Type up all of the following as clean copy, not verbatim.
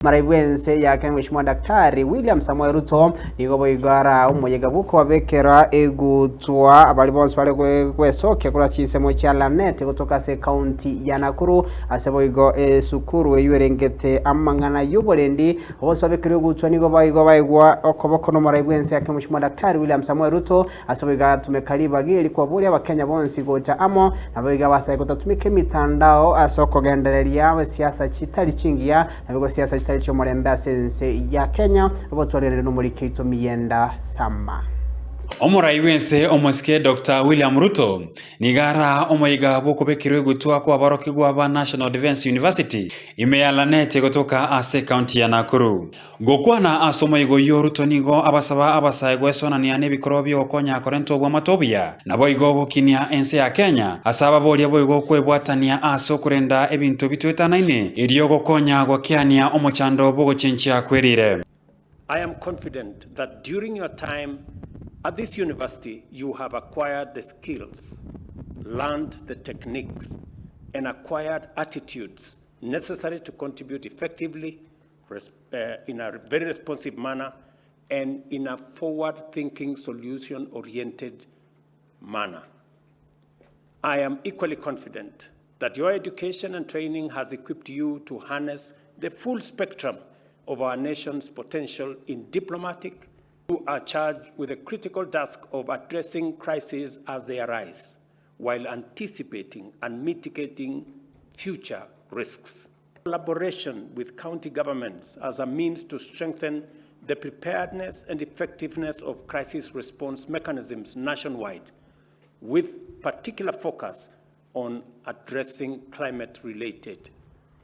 Marai bw'ense ya Kenya Mheshimiwa Daktari William Samoei Ruto nigo boigo ara omoyega bw'okobabekera egutwa abari bonsi bare gwesokia korwa chinsemo chia Lanet gotoka ase ekaunti ya Nakuru ase boigo esukuru eywo erengete amang'ana y'oborendi bonsi babekerwe egutwa nigo boigo baegwa okoboko n'omorai bw'ense ya Kenya Mheshimiwa Daktari William Samoei Ruto Ase boigo agatumeka ribaga eri kobaboria Abakenya bonsi gocha amo, naboigo abasae gotatumeka emitandao ase okogendereria siasa chitari chingiya, naboigo siasa chitari chi'omorembe ase ense ya Kenya, obotwareranire nomoriki oito Miyenda Sama. Omorai bw'ense omosike Doctor William Ruto nigo araa omoiga bw'okobekerwa egutwa kw'aborokigwa ba National Defence University ime ya Lanet gotoka ase ekaunti ya Nakuru. Gokwana ase omoyega oyio Ruto nigo abasaba abasae gwesonania nebikorwa biogokonya korenta obwamate obuya, naboigo gokinia ense ya Kenya, ase ababoria boigo kwebwatania ase okorenda ebinto bitoetanaine erio gokonya gokeania omochando bw'ogochenchia kwerire. I am confident that during your time at this university you have acquired the skills, learned the techniques and acquired attitudes necessary to contribute effectively in a very responsive manner and in a forward-thinking, solution-oriented manner. I am equally confident that your education and training has equipped you to harness the full spectrum of our nation's potential in diplomatic, who are charged with the critical task of addressing crises as they arise, while anticipating and mitigating future risks. Collaboration with county governments as a means to strengthen the preparedness and effectiveness of crisis response mechanisms nationwide, with particular focus on addressing climate-related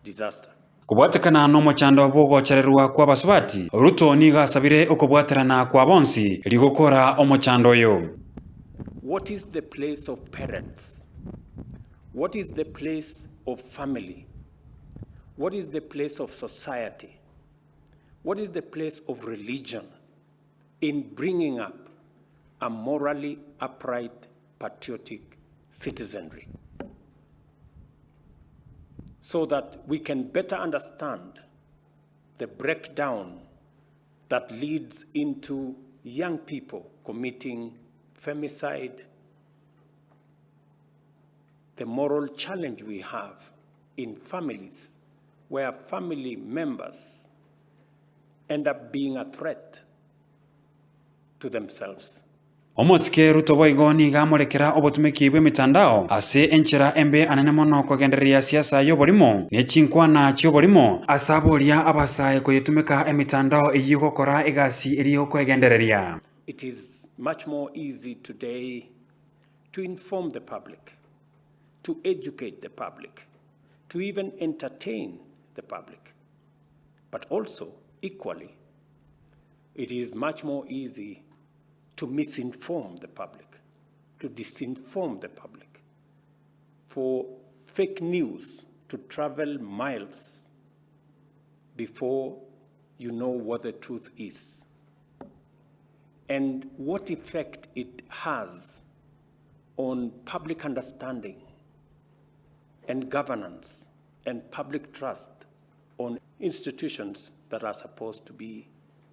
disaster. Kobwatekana nomochando bw'ogochererwa kw'abasubati, Ruto nigo asabire okobwaterana kwa bonsi erio gokora omochando oyo. What is the place of parents? What is the place of family? What is the place of society? What is the place of religion in bringing up a morally upright, patriotic citizenry? So that we can better understand the breakdown that leads into young people committing femicide, the moral challenge we have in families where family members end up being a threat to themselves. Omosike Ruto boigo nigo amorekera obotumeki bw'emetandao ase enchera embe anene mono kogendereria siasa y'oborimo ne chinkwana chi'oborimo ase aboria abasae koyetumeka emetandao eyio gokora egasi eria okoegendereria. It is much more easy today to inform the public, to educate the public, to even entertain the public. But also, equally, it is much more easy to misinform the public, to disinform the public, for fake news to travel miles before you know what the truth is and what effect it has on public understanding and governance and public trust on institutions that are supposed to be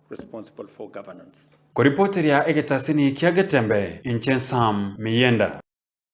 responsible for governance. Koripoteria egetasini kia Getembe, inche Sam Miyenda.